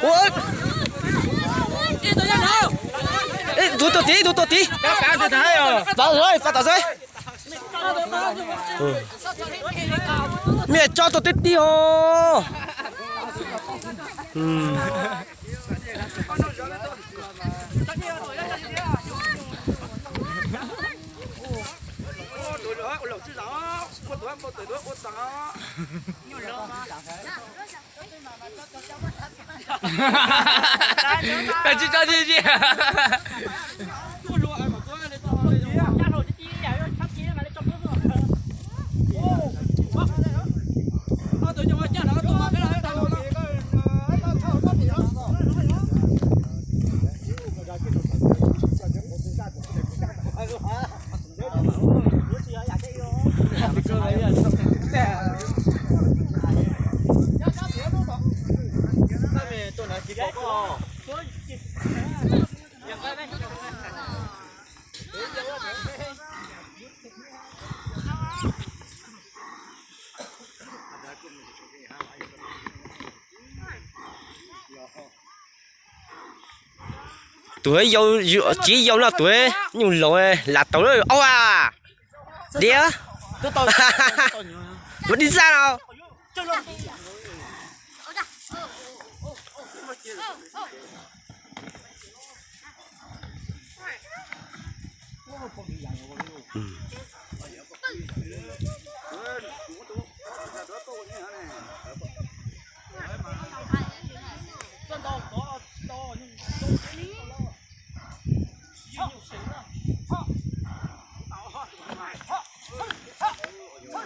Ua, ib tug tuaj tid, ib tug tuaj tid. Pab tom xwb, pab tom xwb. Mej tso tuaj tib tib os. Koj tsis tso tib si. Tus yau, tsis yau no tus nyuj laus lam tau lawm. Au a, diam, mus dib zaj no.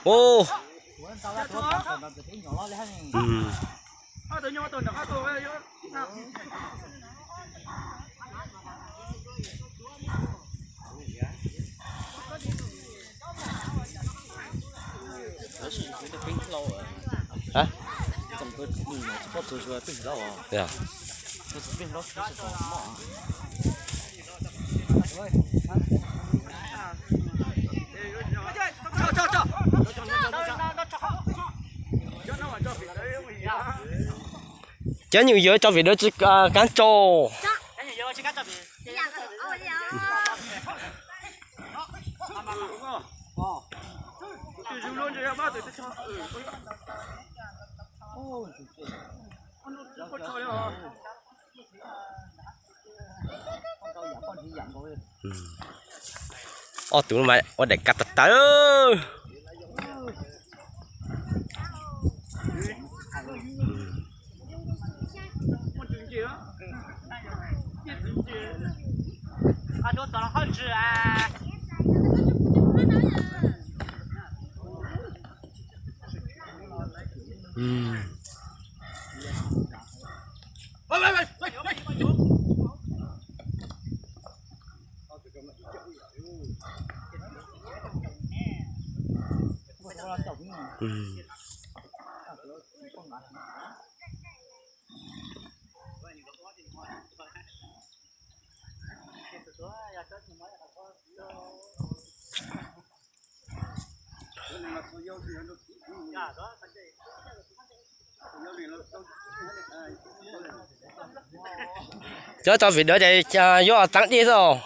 Ua, cov nyuj yawg tso vim dawv tsis kav tso. Ob tug mas ua daim kab tawv tawv. Cov tso vim dawv ces yuav txeeb dej xwb os.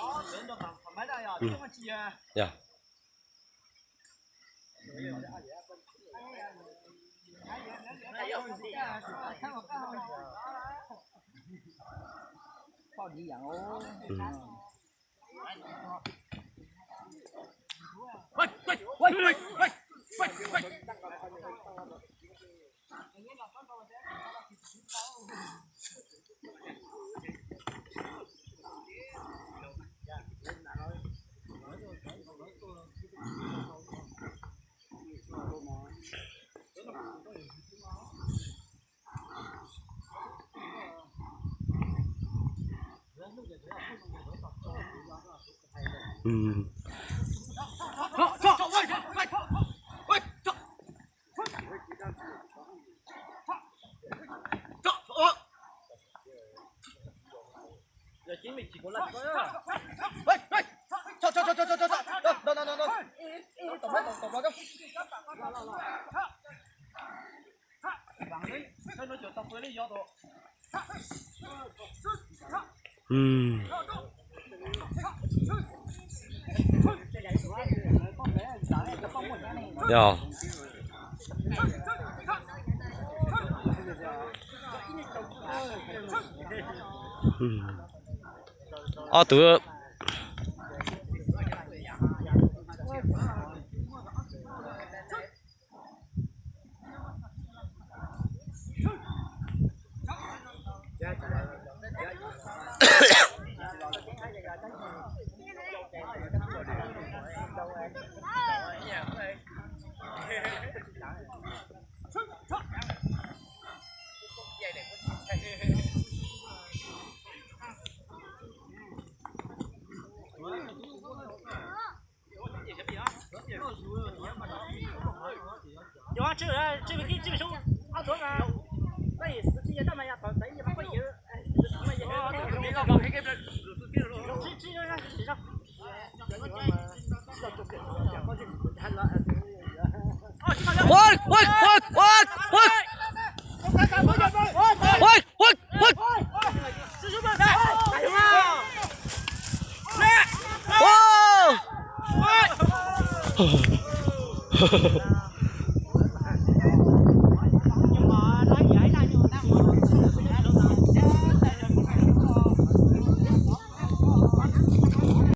Hm. Yog. Hm. Ob tug. Ua, ua, ua, ua, ua. Ua, ua, ua. Ua.